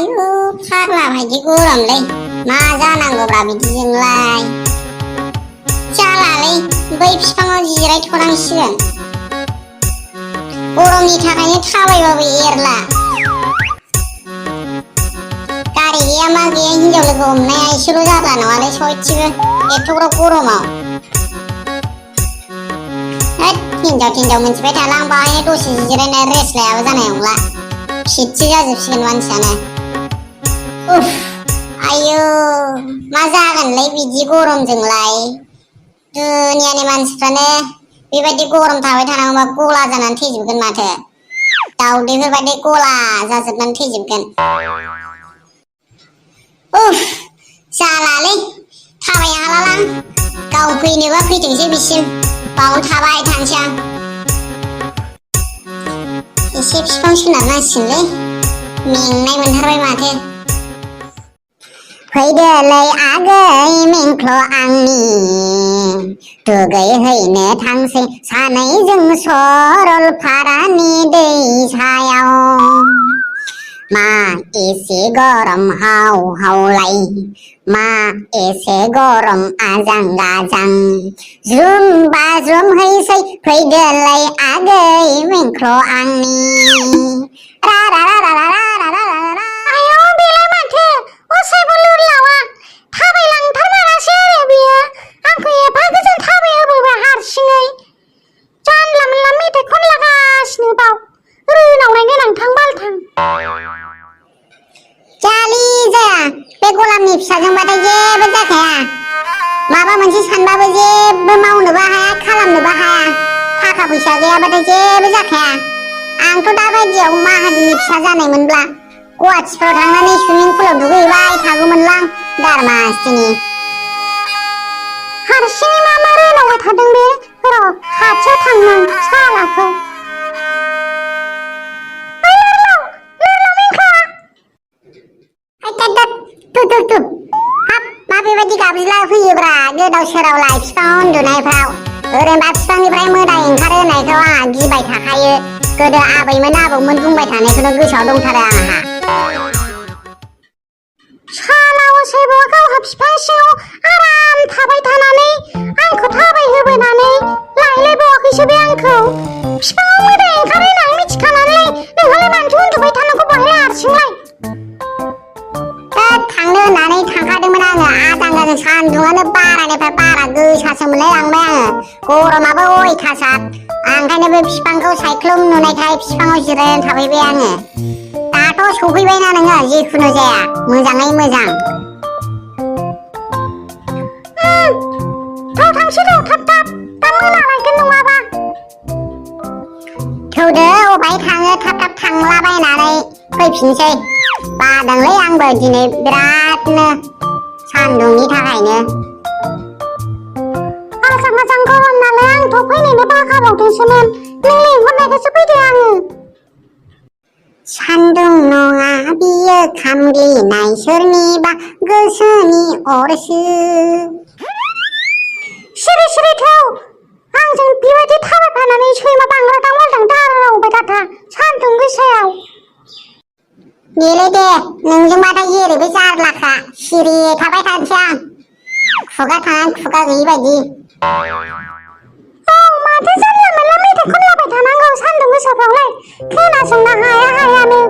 आयु फाग्ला बायदि गरमलै मा जानांगौब्रा बिदिजोंलाय जालालै बै बिफाङाव जिरायथ'नांसिगोन गरमनि थाखायनो थाबायबाबो एरला गारि गैया मा गैया हिनजाव लोगो हमनाया एसेल' जाब्ला नङालै सयथिबो एथ'ग्राब गरमाव हिनजाव मोनथिबाय थाला आं बाहायनो दसे जिरायनाय रेस्ट लायाबो जानाय नंला फिटसो जाजोबसिगोन मानसियानो उफ आयु मा जागोनलै बिदि गरमजोंलाय दुनियानि मानसिफ्रानो बेबायदि गरम थाबाय थानांगौबा गला जानानै थैजोबगोन माथो दाउदैफोरबायदि गला जाजोबनानै थैजोबगोन उफ जालालै थाबायनो हालालां गाव फैनोबा फैथोंसै बिसिम बावनो थाबाय थानोसै आं एसे बिफां सोनारनांसिगोनलै मेंनाय मोनथारबाय माथो फैदोलै आगै मेंख्ल' आंनि दुगैहैनो थांसै सानैजों सरलपारानि दैसायाव मा एसे गरम हाव हावलाय मा एसे गरम आजां गाजां ज्रुम बाज्रुमहैसै फैदोलै आगै मेंख्ल' आंनि रा रा रा रा रा रा रा रा आयौ बेलाय माथो असायबो लुरलावा थाबायलांथारमारासै आरो बियो आंखौ एफा गोजान थाबायहोबोबाय हारसिङै जानला मोनला मेथाइ खनलागासिनो बाव रोनावनाय गोनांथां बालथां जालि जाया बे गलामनि फिसाजोंबाथाय जेबो जाखाया माबा मोनसे सानबाबो जेबो मावनोबो हाया खालामनोबो हाया थाखा फैसा गैयाबाथाय जेबो जाखाया आंथ' दाबायदियाव माहाजोननि फिसा जानायमोनब्ला गुवाहाटिफ्राव थांनानै सुइमिं पुलाव दुगैहैबाय थागौमोनलां दारमासथिनि हारसिङै मा मा रोनावबाय थादों बे र' खाथियाव थांनो सालाखौ हाब मा बेबायदि गाबज्रिला फैयोब्रा गोदाव सोरावलाय बिफाङाव उन्दुनायफ्राव ओरैनोबा बिफांनिफ्राय मोदाय ओंखारो होननायखौ आंहा गिबाय थाखायो गोदो आबैमोन आबौमोन बुंबाय थानायखौनो गोसोआव दंथारो आंहा साला असायबा गावहा बिफां सिङाव आराम थाबाय थानानै आंखौ थाबायहोबोनानै लायलायबावाखैसो बे आंखौ बिफाङाव मोदाय ओंखारो होननानै मिथिखानानै नोंहालाय मानोथो उन्दुबाय थानांगौ बहाय हारसिंलाय थांनो होननानै थांखादोंमोन आङो आजां गाजां सान्दुङानो बारानिफ्राय बारा गोसासो मोनलायलांबाय आङो गरमाबो अयथासार ओंखायनो बे बिफांखौ सायख्लुम नुनायखाय बिफाङाव जिरायनानै थाफैबाय आङो दाथ' सफैबायना नोङो जिखुनु जाया मोजाङै मोजां थांसै र' थाब थाब दा मोनालायगोन नङाबा थौदो अबाय थाङो थाब थाब थांलाबायनानै फैफिनसै बादोंलै आंबो दिनै बिरादनो सान्दुंनि थाखायनो आजां गाजां गरम नालाय आंथ' फैनोनो बाखाबावदोंसोमोन नों लिंहरनायखायसो फैदों आङो सान्दुं नङा बियो खामग्लिनाय सोरनिबा गोसोनि अरसो सिरि सिरि थौ आंजों बेबायदि थाबायफानानै सैमा बांग्रादां मालदां दारावबाय थाथा सान्दुं गोसायाव गेले दे नोंजोंबाथाय जेरैबो जारलाखा सिरि थाबाय थानोसै आं खुगा थानानै खुगा गैयि बायदि औ माथो जानला मोनला मेथाइ खनलाबाय थानांगौ सान्दुं गोसाफ्रावलाय खोनासंनो हाया हायानो